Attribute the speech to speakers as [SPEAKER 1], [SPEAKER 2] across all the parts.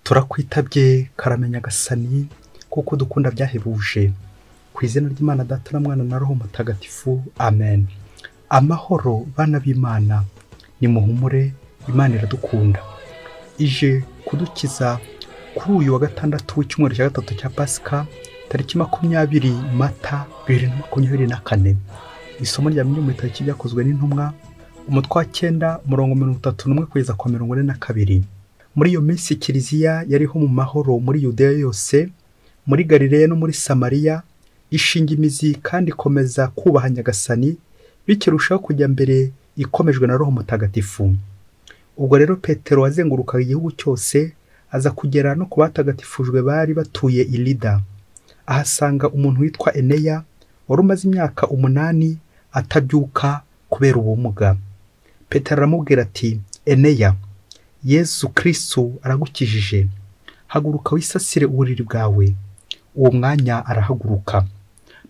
[SPEAKER 1] Turakwitabye karame Nyagasani, kuko dukunda byahebuje. Ku izina ry'Imana Data na Mwana na Roho Mutagatifu, amen. Amahoro bana b'Imana, nimuhumure, Imana iradukunda. Ije kudukiza kuri uyu wa gatandatu w'icyumweru cya gatatu cya Pasika, tariki 20 Mata 2024. Isomo rya mu tariki ryakozwe n'intumwa, umutwe wa 9 umurongo 31 kugeza kwa 42. Muri iyo minsi Kiliziya yariho mu mahoro muri Yudeya yose, muri Galileya no muri Samariya, ishinga imizi kandi ikomeza kubaha Nyagasani, bikirushaho kujya mbere ikomejwe na Roho Mutagatifu. Ubwo rero Petero azengurukaga igihugu cyose, aza kugera no ku batagatifujwe bari batuye i Lida. Ahasanga umuntu witwa Eneya, wari umaze imyaka 8 atabyuka kubera ubumuga. Petero aramubwira ati: Eneya, Yesu Kristo aragukijije, haguruka wisasire uburiri bwawe. Uwo mwanya arahaguruka.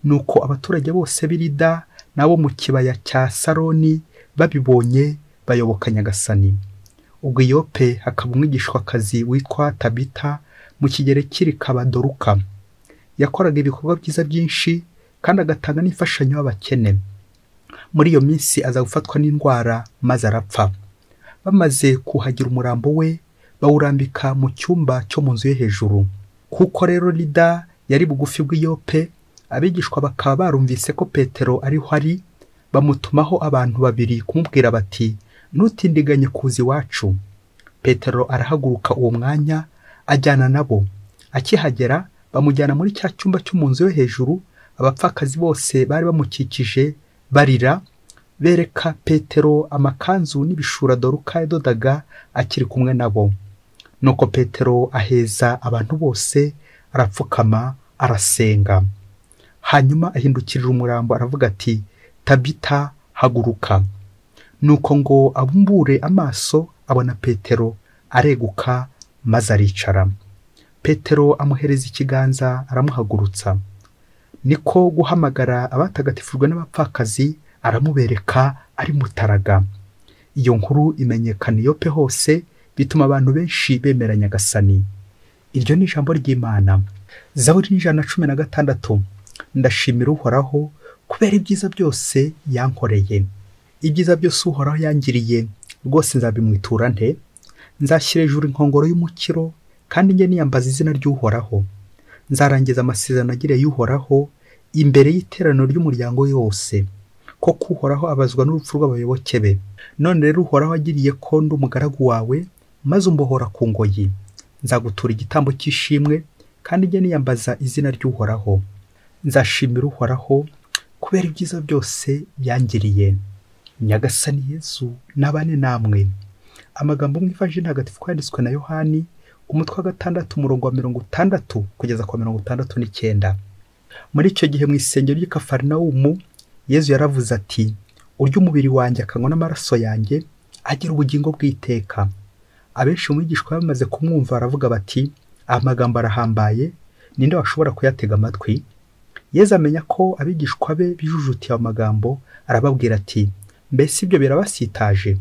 [SPEAKER 1] Nuko abaturage bose b'i Lida n'abo mu kibaya cya Saroni babibonye bayoboka Nyagasani. Ubwo i Yope hakaba umwigishwakazi witwa Tabita, mu Kigereki rikaba Doruka. Yakoraga ibikorwa byiza byinshi kandi agatanga n'imfashanyo y'abakene. Muri iyo minsi aza gufatwa n'indwara maze arapfa. Bamaze kuhagira umurambo we, bawurambika mu cyumba cyo mu nzu ye hejuru. Kuko rero Lida yari bugufi bw'i Yope, abigishwa bakaba barumvise ko Petero ariho ari, bamutumaho abantu babiri kumubwira bati: ntutindiganye kuza iwacu. Petero arahaguruka uwo mwanya ajyana nabo. Akihagera bamujyana muri cya cyumba cyo mu nzu yo hejuru. Abapfakazi bose bari bamukikije barira, bereka Petero amakanzu n'ibishura Doruka yadodaga akiri kumwe nabo. Nuko Petero aheza abantu bose, arapfukama arasenga. Hanyuma ahindukirira umurambo aravuga ati: Tabita, haguruka. Nuko ngo abumbure amaso abona Petero, areguka maze aricara. Petero amuhereza ikiganza aramuhagurutsa. Niko guhamagara abatagatifujwe n'abapfakazi, aramubereka ari mutaraga. Iyo nkuru imenyekana i Yope hose, bituma abantu benshi bemera Nyagasani. Iryo ni ijambo ry'Imana. Zaburi 116. Ndashimira Uhoraho kubera ibyiza byose yankoreye. Ibyiza byose Uhoraho yangiriye rwose nzabimwitura nte? Nzashyira hejuru inkongoro y'umukiro, kandi njye niyambaza izina ry'Uhoraho. Nzarangiza amasezerano agiriye y'Uhoraho imbere y'iteraniro ry'umuryango yose. Koko Uhoraho abazwa n'urupfu rw'abayoboke be. None rero Uhoraho agiriye ko ndi umugaragu wawe, maze umbohora ku ngoyi. Nzagutura igitambo cy'ishimwe, kandi njye niyambaza izina ry'Uhoraho. Nzashimira Uhoraho kubera ibyiza byose yangiriye. Nyagasani Yesu nabane namwe. Amagambo mu Ivanjiri Ntagatifu yanditswe na Yohani, umutwe wa 6 umurongo wa 60 kugeza kwa 69. Muri icyo gihe mu isengero ry'i Kafarinawumu, Yesu yaravuze ati: urya umubiri wanjye akanywa n'amaraso yanjye agira ubugingo bw'iteka. Abenshi mu bigishwa bamaze kumwumva baravuga bati: amagambo arahambaye, ninde washobora kuyatega amatwi? Yesu amenya ko abigishwa be bijujutiye amagambo, arababwira ati: mbese ibyo birabasitaje?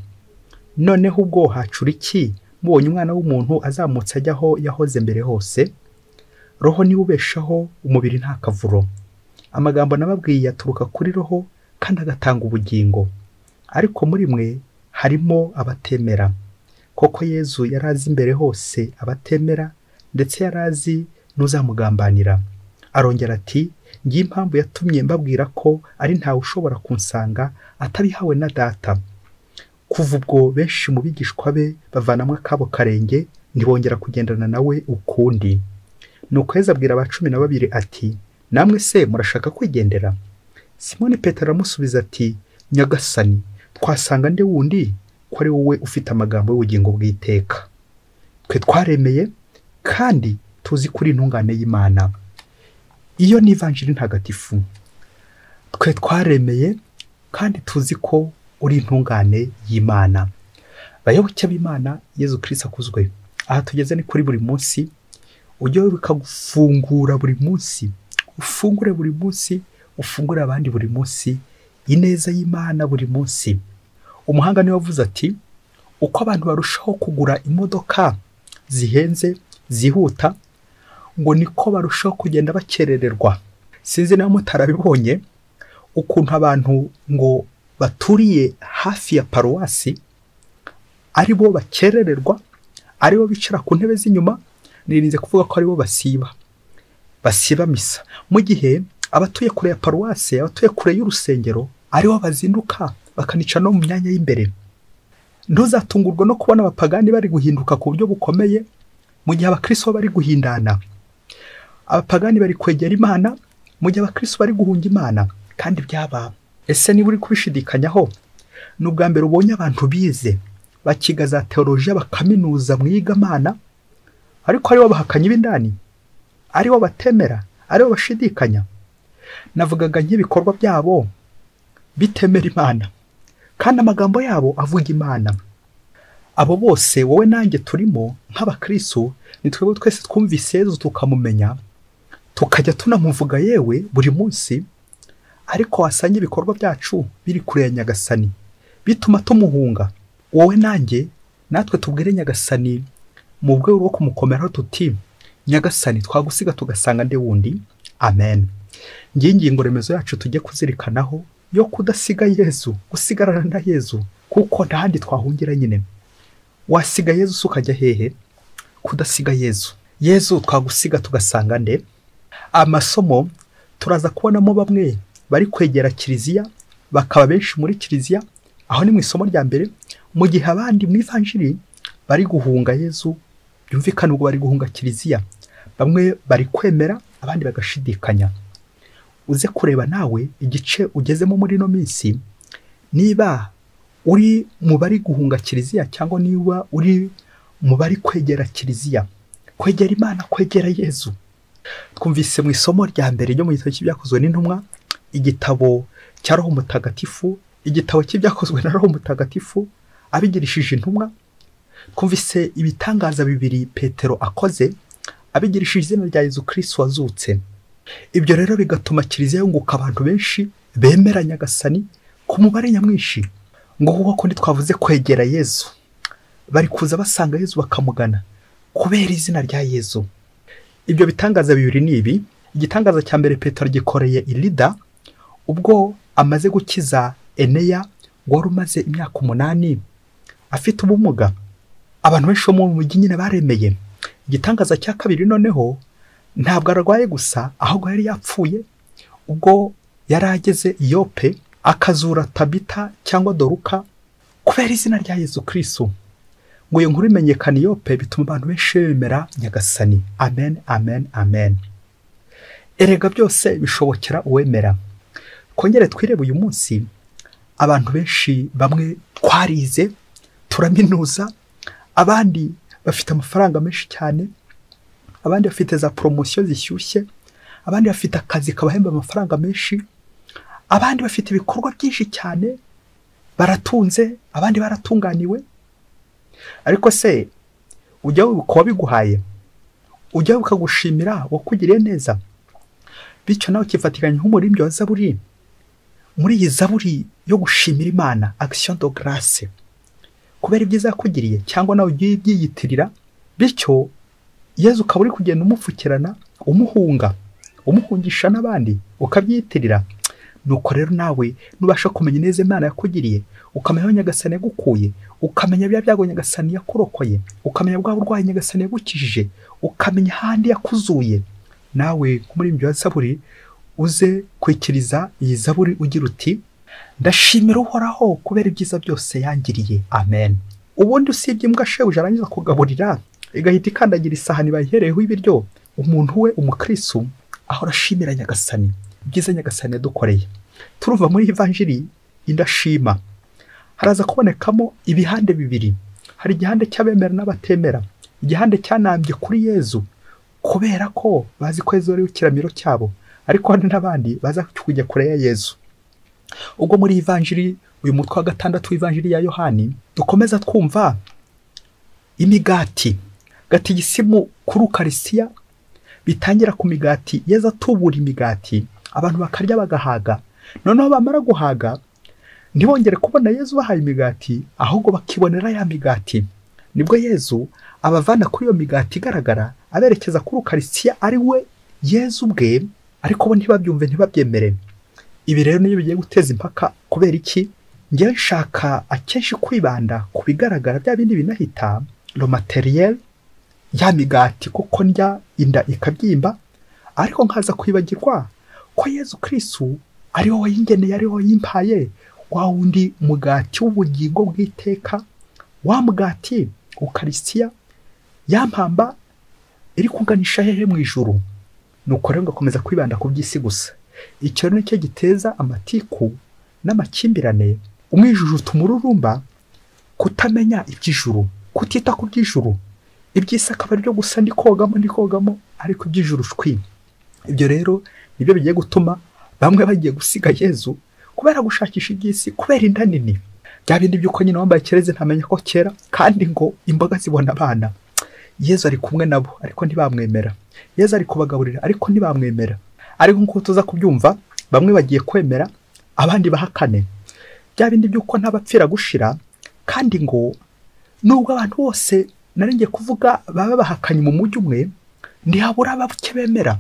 [SPEAKER 1] Noneho ubwo hacura iki mubonye umwana w'umuntu azamutse ajya aho yahoze mbere hose? Roho niwe ubeshaho, umubiri nta kavuro. Amagambo nababwiye aturuka kuri Roho kandi agatanga ubugingo. Ariko muri mwe harimo abatemera. Koko Yesu yarazi imbere hose abatemera, ndetse yarazi n'uzamugambanira. Arongera ati: ngiye impamvu yatumye mbabwira ko ari ntawe ushobora kunsanga atabihawe na Data. Kuva ubwo benshi mu bigishwa be bavanamwe akabo karenge, ntibongera kugendana nawe ukundi. Nuko Yesu abwira aba 12 ati: namwe se murashaka kwigendera? Simoni Petero aramusubiza ati: Nyagasani, twasanga nde wundi ko ari wowe ufite amagambo y'ubugingo bw'iteka? Twe twaremeye kandi tuzi kuri intungane y'Imana. Iyo ni Ivanjiri Ntagatifu. Twe twaremeye kandi tuzi ko uri intungane y'Imana. Bayoboke b'Imana, Yesu Kristo akuzwe. Aha tugeze ni kuri buri munsi. Ujye wibuka gufungura buri munsi, ufungure buri munsi, ufungure abandi buri munsi, ineza y'Imana buri munsi. Umuhanga niwe wavuze ati: uko abantu barushaho kugura imodoka zihenze zihuta, ngo niko barushaho kugenda bakerererwa. Sinzi niba mutarabibonye ukuntu abantu ngo baturiye hafi ya paruwasi ari bo bakerererwa, ari bo bicara ku ntebe z'inyuma, nirinze kuvuga ko ari bo basiba misa, mu gihe abatuye kure ya paruwasi, abatuye kure y'urusengero ari bo bazinduka bakanica no mu myanya y'imbere. Ntuzatungurwa no kubona abapagani bari guhinduka ku buryo bukomeye mu gihe abakristo bari guhindana. Abapagani bari kwegera Imana mu gihe abakristo bari guhunga Imana. Kandi byaba, ese niba uri kubishidikanyaho, ni ubwa mbere ubonye abantu bize bakiga za teolojiya bakaminuza mwigamana, ariko aribo bahakanye ibindani, aribo batemera, aribo bashidikanya. Navugaga nk'ibikorwa byabo bitemera Imana, kandi amagambo yabo avuga Imana. Abo bose wowe nanjye turimo nk'abakristo, ni twebwe twese twumvise Yezu tukamumenya, tukajya tunamuvuga yewe buri munsi, ariko wasanga ibikorwa byacu biri kure ya Nyagasani, bituma tumuhunga. Wowe nanjye natwe tubwire Nyagasani mu rwego rwo kumukomeraho tuti: Nyagasani, twagusiga tugasanga nde wundi? Amen. Ngiyi ingingo remezo yacu tujye kuzirikanaho yo kudasiga Yezu, gusigarana na Yezu, kuko nta handi twahungira nyine. Wasiga Yezu ukajya hehe? Kudasiga Yezu. Yezu twagusiga tugasanga nde? Amasomo turaza kubonamo bamwe bari kwegera kiliziya, bakaba benshi muri kiliziya, aho ni mu isomo rya mbere, mu gihe abandi mu ivanjiri bari guhunga Yezu, byumvikana ubwo bari guhunga kiliziya. Bamwe bari kwemera, abandi bagashidikanya. Uze kureba nawe igice ugezemo muri ino minsi, niba uri mu bari guhunga kiliziya cyangwa niba uri mu bari kwegera kiliziya, kwegera Imana, kwegera Yezu. Twumvise mu isomo rya mbere ryo mu gitabo cy'ibyakozwe n'intumwa, igitabo cya Roho Mutagatifu, igitabo cy'ibyakozwe na Roho Mutagatifu abigirishije intumwa. Twumvise ibitangaza bibiri Petero akoze abigirishije izina rya Yezu Kristo wazutse. Ibyo rero bigatuma kiliziya yunguka abantu benshi bemera Nyagasani ku mubare nyamwinshi. Ngo kuko kundi twavuze kwegera Yezu, bari kuza basanga Yezu bakamugana kubera izina rya Yezu. Ibyo bitangaza bibiri ni ibi. Igitangaza cya mbere Petero gikoreye i Lida, ubwo amaze gukiza Eneya wari umaze imyaka 8 afite ubumuga. Abantu benshi bo mu mujyi nyine baremeye. Igitangaza cya kabiri noneho, ntabwo arwaye gusa, ahubwo yari yapfuye ubwo yari ageze i Yope akazura Tabita cyangwa Doruka kubera izina rya Yezu Kristo. Ngo iyo nkuru imenyekana i Yope bituma abantu benshi bemera Nyagasani. Amen, amen, amen. Erega byose bishobokera uwemera. Kongere twirebe uyu munsi, abantu benshi bamwe twarize turaminuza, abandi bafite amafaranga menshi cyane, abandi bafite za promosiyo zishyushye, abandi bafite akazi kabahemba amafaranga menshi, abandi bafite ibikorwa byinshi cyane, baratunze, abandi baratunganiwe. Ariko se ujya wibuka wabiguhaye? Ujya wibuka gushimira wakugiriye neza? Bityo nawe ukifatikanya nk'umuririmbyi wa zaburi, muri iyi zaburi yo gushimira Imana, action de grâce, kubera ibyiza yakugiriye, cyangwa nawe ugiye ubyiyitirira. Bityo Yezu ukaba uri kugenda umupfukirana, umuhunga, umuhungisha n'abandi, ukabyiyitirira. Nuko rero nawe nubasha kumenya neza Imana yakugiriye, ukamenya aho Nyagasani yagukuye, ukamenya bya byago Nyagasani yakurokoye, ukamenya bwa burwayi Nyagasani yagukijije, ukamenya ahandi yakuzuye, nawe nk'umuririmbyi wa zaburi uze kwikiriza iyi zaburi ugira uti: ndashimira Uhoraho kubera ibyiza byose yangiriye. Amen. Ubundi usibye imbwa shebuja arangiza kugaburira igahita ikandagira isahani bayihereyeho ibiryo, umuntu we umukristo ahora ashimira Nyagasani ibyiza Nyagasani yadukoreye. Turuva muri ivanjiri indashima, haraza kubonekamo ibihande bibiri. Hari igihande cy'abemera n'abatemera, igihande cyanambye kuri Yezu kubera ko bazi ko Yezu ari ikiramiro cyabo, ariko hari n'abandi baza kujya kure ya Yezu. Ubwo muri ivanjiri uyu mutwe wa 6 w'ivanjiri ya Yohani dukomeza twumva imigati gatigisimu kuri Ukarisiya, bitangira ku migati. Yezu atubura imigati, abantu bakarya bagahaga. Noneho bamara guhaga ntibongere kubona Yezu bahaye imigati, ahubwo bakibonera ya migati. Nibwo Yezu abavana kuri iyo migati igaragara, aberekeza kuri Ukaristiya ari we Yezu ubwe, ariko bo ntibabyumve, ntibabyemere. Ibi rero niyo bigiye guteza impaka. Kubera iki? Njyewe nshaka akenshi kwibanda ku bigaragara, bya bindi binahita le matériel, ya migati kuko ndya inda ikabyimba, ariko nkaza kwibagirwa ko Yezu Kristu ari wowe wayingeneye, ari wowe wayimpaye, wa wundi mugati w'ubugingo bw'iteka, wa mugati Ukaristiya ya mpamba iri kuganisha hehe? Mu ijuru. Nuko rero ngakomeza kwibanda ku by'isi gusa. Icyo rero nicyo giteza amatiku n'amakimbirane, umwijujuta, umururumba, kutamenya iby'ijuru, kutita ku by'ijuru. Iby'isi akaba ari byo gusa, ndikogamo ndikogamo, ariko iby'ijuru shwi. Ibyo rero nibyo bigiye gutuma bamwe bagiye gusiga Yezu kubera gushakisha iby'isi, kubera inda nini, bya bindi by'uko nyine wambaye kereze ntamenya ko kera, kandi ngo imboga zibona abana. Yezu ari kumwe nabo ariko ntibamwemera, Yezu ari kubagaburira ariko ntibamwemera. Ariko nk'uko tuza kubyumva, bamwe bagiye kwemera abandi bahakane. Bya bindi by'uko ntabapfira gushira, kandi ngo nubwo abantu bose nari ngiye kuvuga baba bahakanye mu mujyi umwe, ntihabura bake bemera.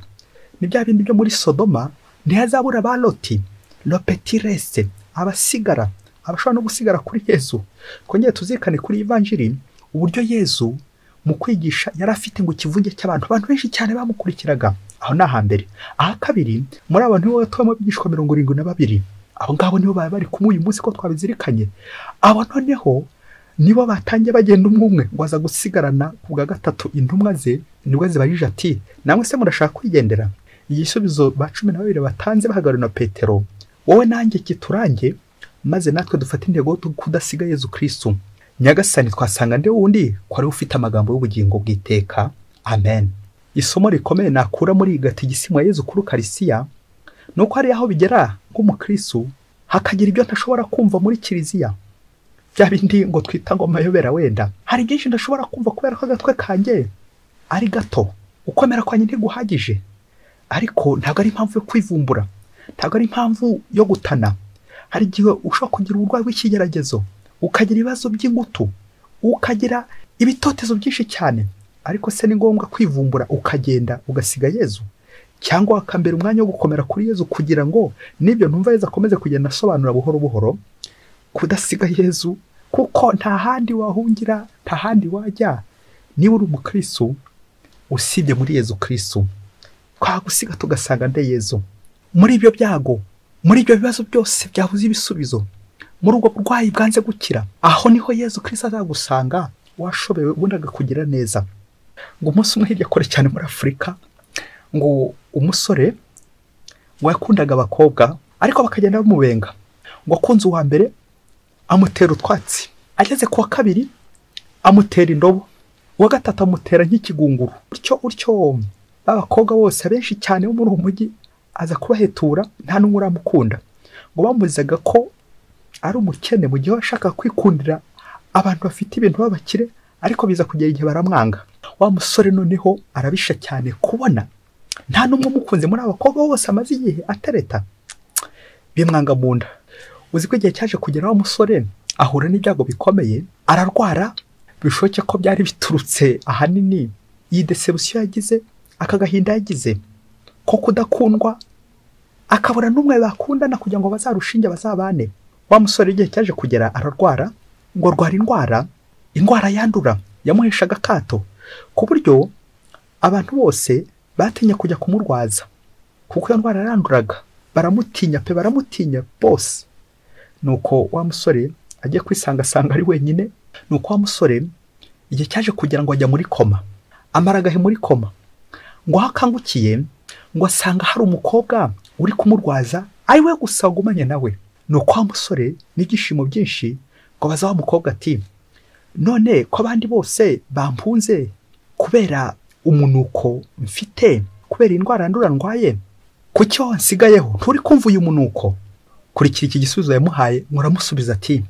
[SPEAKER 1] Ni bya bindi byo muri Sodoma, ntihazabura ba Loti, le petit reste, abasigara, abashobora no gusigara kuri Yezu. Twongere tuzirikane kuri Ivanjiri uburyo Yezu mu kwigisha yari afite ngo ikivunge cy'abantu, abantu benshi cyane bamukurikiraga. Aho ni ahambere. Aha kabiri, muri abo nibo batwamo abigishwa 72, abo ngabo nibo bari bari kumwe uyu munsi ko twabizirikanye. Abo noneho nibo batangiye bagenda umwe umwe, ngo aza gusigarana ku bwa gatatu intumwa ze, nibwo zibajije ati namwe se murashaka kwigendera? Igisubizo ba 12 batanze bahagarariwe na Petero, wowe nanjye kiturange, maze natwe dufate intego yo kudasiga Yezu Kristu. Nyagasani, twasanga nde wundi ko ari ufite amagambo y'ubugingo bw'iteka? Amen. Isomo rikomeye nakura muri iyi gatigisimu ya Yezu kuri Ukaristiya ni uko hari aho bigera nk'umukristu hakagira ibyo ntashobora kumva muri kiliziya, bya bindi ngo twita ngo mayobera. Wenda hari byinshi ndashobora kumva kubera ko agatwe kanjye ari gato, ukwemera kwanjye ntiguhagije, ariko ntabwo ari impamvu yo kwivumbura, ntabwo ari impamvu yo gutana. Hari igihe ushobora kugira uburwayi bw'ikigeragezo, ukagira ibibazo by'ingutu, ukagira ibitotezo byinshi cyane, ariko se ni ngombwa kwivumbura ukagenda ugasiga Yezu? Cyangwa wakambera umwanya wo gukomera kuri Yezu kugira ngo n'ibyo ntumva Yezu akomeze kugenda asobanura buhoro buhoro? Kudasiga Yezu, kuko nta handi wahungira, nta handi wajya niba uri umukristu usibye muri Yezu Kristu. Twagusiga tugasanga nde Yezu? Muri ibyo byago, muri ibyo bibazo byose byabuze ibisubizo, muri ubwo burwayi bwanze gukira, aho niho Yezu Kristu azagusanga washobewe, ubundi akakugira neza. Ngo umunsi umwe hirya kure cyane muri Afurika, ngo umusore ngo yakundaga abakobwa, ariko bakagenda bamubenga. Ngo akunze uwa mbere amutera utwatsi, ageze ku wa kabiri amutera indobo, uwa gatatu amutera nk'ikigunguru. Utyo utyo abakobwa bose abenshi cyane bo muri uwo mujyi aza kubahetura, nta n'umwe uramukunda. Ngo bamuzizaga ko ari umukene, mu gihe ashaka kwikundira abantu bafite ibintu b'abakire, ariko biza kugera igihe baramwanga. Wa musore noneho arabisha cyane kubona nta n'umwe umukunze muri abakobwa bose amaze igihe atereta, bimwanga mu nda. Uzi ko igihe cyaje kugera wa musore ahura n'ibyago bikomeye, ararwara, bishoboke ko byari biturutse ahanini iyi deception yagize, aka gahinda yagize ko kudakundwa, akabura n'umwe bakundana kugira ngo bazarushinge bazabane. Wa musore igihe cyaje kugera ararwara, ngo arwara indwara yandura yamuheshaga akato, ku buryo abantu bose batinye kujya kumurwaza, kuko iyo ndwara yaranduraga, baramutinya pe, baramutinya bose. Nuko wa musore agiye kwisanga asanga ari wenyine. Nuko wa musore igihe cyaje kugira ngo ajya muri koma, amara agahe muri koma, ngo aho akangukiye ngo asanga hari umukobwa uri kumurwaza, ari we gusa wagumanye nawe. Nuko wa musore n'ibyishimo byinshi ngo abaza wa mukobwa ati none ko abandi bose bampunze kubera umunuko mfite, kubera indwara yandura ndwaye, kuki wowe nsigayeho nturi kumva uyu munuko? Kurikira iki gisubizo yamuhaye, ngo aramusubiza ati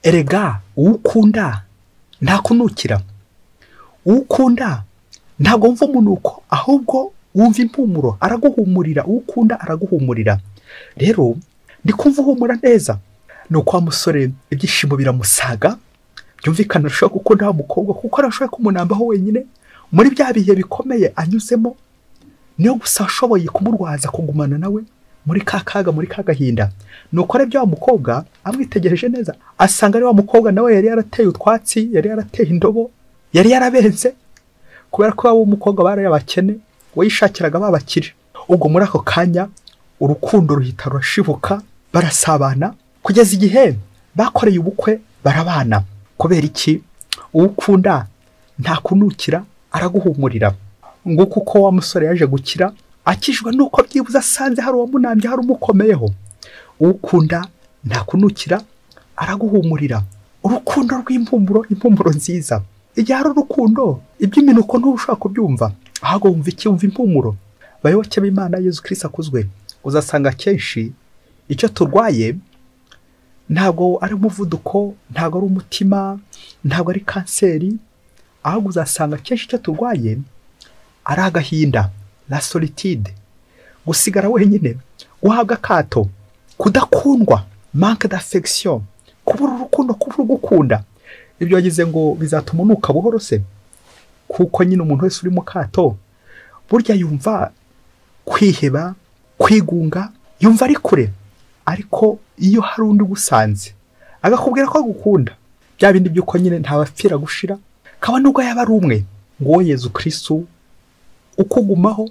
[SPEAKER 1] erega uwo ukunda ntakunukira, uwo ukunda ntabwo wumva umunuko, ahubwo wumva impumuro, araguhumurira, uwo ukunda araguhumurira. Rero ndi kumva uhumura neza. Nuko wa musore ibyishimo biramusaga, byumvikana arashobora gukunda wa mukobwa kuko arashobora kumunambaho wenyine, Muri bya bihe bikomeye anyuzemo, niyo gusa ashoboye kumurwaza, kugumana nawe muri ka kaga, muri ka gahinda. Nuko arebye wa mukobwa amwitegereje neza, asanga ari wa mukobwa nawe yari yarateye utwatsi, yari yarateye indobo, yari yarabenze, kubera ko wa mukobwa bari abakene, we yishakiraga babakire. Ubwo muri ako kanya urukundo ruhita rurashibuka, barasabana kugeza igihe bakoreye ubukwe, barabana. Kubera iki? Uwukunda ntakunukira, araguhumurira. Nguko uko wa musore yaje gukira, akijwe nuko byibuze asanze hari uwamunambye, hari umukomeyeho. Uwukunda ntakunukira, araguhumurira. Urukundo rw'impumuro, impumuro nziza. Igihe hari urukundo, iby'iminuko ntushobora kubyumva, ahubwo wumva iki? Wumva impumuro. Bayoboke b'Imana, Yezu Kristo akuzwe. Uzasanga kenshi icyo turwaye ntabwo ari umuvuduko, ntabwo ari umutima, ntabwo ari kanseri, ahubwo uzasanga kenshi icyo turwaye ari agahinda, la solitude, gusigara wenyine, guhabwa akato, kudakundwa, manque d'affection, kubura urukundo, kubura ugukunda. Ibyo wagize ngo bizatuma unuka buhoro se? Kuko nyine umuntu wese uri mu kato burya yumva kwiheba, kwigunga, yumva ari kure. Ariko iyo hari undi ugusanze agakubwira ko agukunda, bya bindi by'uko nyine ntabapfira gushira, kaba nubwo yaba ari umwe, ngo Yezu Kristo ukugumaho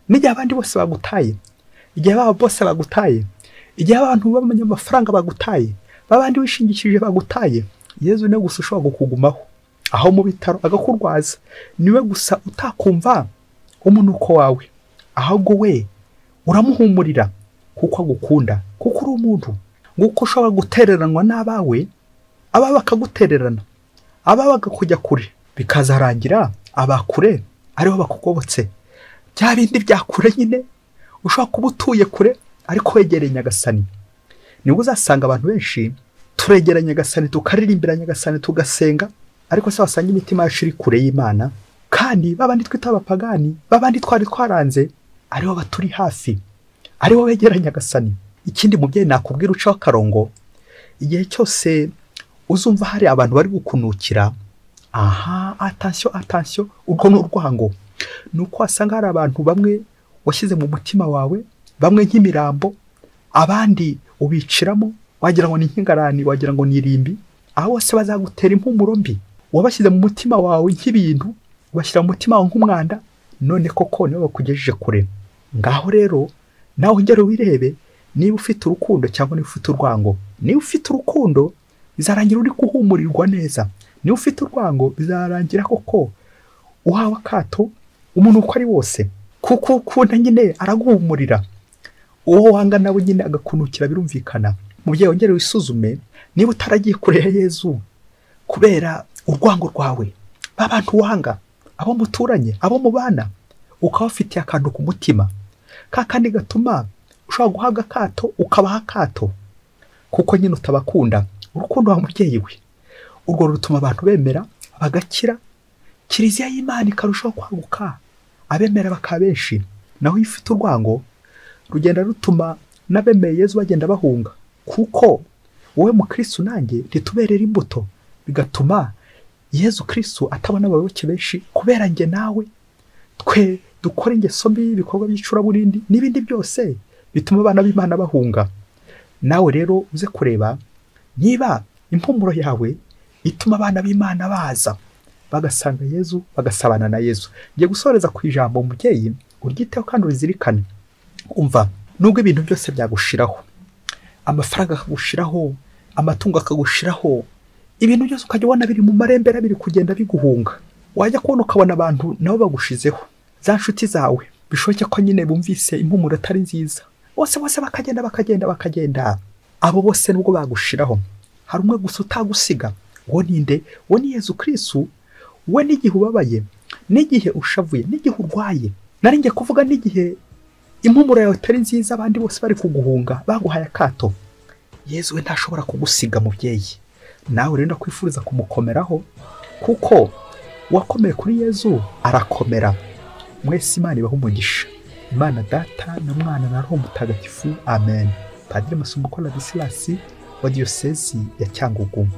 [SPEAKER 1] n'igihe abandi bose bagutaye, igihe baba bose bagutaye, igihe abantu b'abanyamafaranga bagutaye, babandi wishingikirije bagutaye, Yezu niwe gusa ushobora kukugumaho. Aho mu bitaro agakurwaza, niwe gusa utakumva umunuko wawe, ahubwo we uramuhumurira kuko agukunda, kuko uri umuntu. Nguko ushobora gutereranwa n'abawe, aba bakagutererana, aba bakakujya kure, bikazarangira abakure ariho bakugobotse. Bya bindi bya kure nyine, ushobora kuba utuye kure ariko wegereye Nyagasani. Nibwo uzasanga abantu benshi turegera Nyagasani, tukaririmbira Nyagasani, tugasenga, ariko se wasanga imitima yacu iri kure y'Imana. Kandi babandi twita abapagani, babandi twari twaranze, ariho baturi hafi, ariho begera Nyagasani. Ikindi mubyeyi nakubwira ucaho akarongo, igihe cyose uzumva hari abantu bari gukunukira, aha, attention, attention, urwo ni urwango. Nuko wasanga hari abantu bamwe washyize mu mutima wawe, bamwe nk'imirambo, abandi ubiciramo, wagira ngo ni nk'ingarani, wagira ngo ni irimbi, aho bose bazagutera impumuro mbi. Wabashyize mu mutima wawe nk'ibintu, ubashyira mu mutima wawe nk'umwanda, none koko nibo bakugejeje kure. Ngaho rero nawe ongera wirebe niba ufite urukundo cyangwa niba ufite urwango. Niba ufite urukundo bizarangira uri guhumurirwa neza, niba ufite urwango bizarangira koko uhawe akato umuntu uko ari wose, kuko ukunda nyine araguhumurira, uwo wanga nawe nyine agakunukira, birumvikana. Mubyeyi wongere wisuzume niba utaragiye kure ya Yezu kubera urwango rwawe, babantu wanga, abo muturanye, abo mubana, ukabafitiye akantu ku mutima ka kandi gatuma ushobora guhabwa akato, ukabaha akato kuko nyine utabakunda. Urukundo wa mubyeyi we urwo rutuma abantu bemera bagakira, Kiliziya y'Imana ikarushaho kwaguka, abemera bakaba benshi. Naho iyo ufite urwango rugenda rutuma n'abemeye Yezu bagenda bahunga, kuko wowe mukristo nanjye ntituberera imbuto, bigatuma Yezu Kristo atabona abayoboke benshi kubera njye nawe. Twe dukora ingeso mbi, ibikorwa by'icuraburindi n'ibindi byose bituma abana b'Imana bahunga. Nawe rero uze kureba niba impumuro yawe ituma abana b'Imana baza bagasanga Yezu, bagasabana na Yezu. Ngiye gusoreza ku ijambo umubyeyi, uryiteho kandi urizirikane. Umva, nubwo ibintu byose byagushiraho, amafaranga akagushiraho, amatungo akagushiraho, ibintu byose ukajya ubona biri mu marembera biri kugenda biguhunga, wajya kubona ukabona abantu nabo bagushizeho, za nshuti zawe bishoboke ko nyine bumvise impumuro atari nziza, bose bose bakagenda bakagenda bakagenda. Abo bose nubwo bagushiraho, hari umwe gusa utagusiga. Uwo ninde? Uwo ni Yezu Kristo. We n'igihe ubabaye, n'igihe ushavuye, n'igihe urwaye, nari ngiye kuvuga n'igihe impumuro yawe atari nziza, abandi bose bari kuguhunga, baguhaye akato, Yezu we ntashobora kugusiga mubyeyi. Nawe rero ndakwifuriza kumukomeraho, kuko uwakomeye kuri Yezu arakomera. Mwese Imana ibahe umugisha. Imana Data na Mwana na Roho Mutagatifu. Amen. Padiri Masumbuko Ladislas wa Diyosezi ya Cyangugu.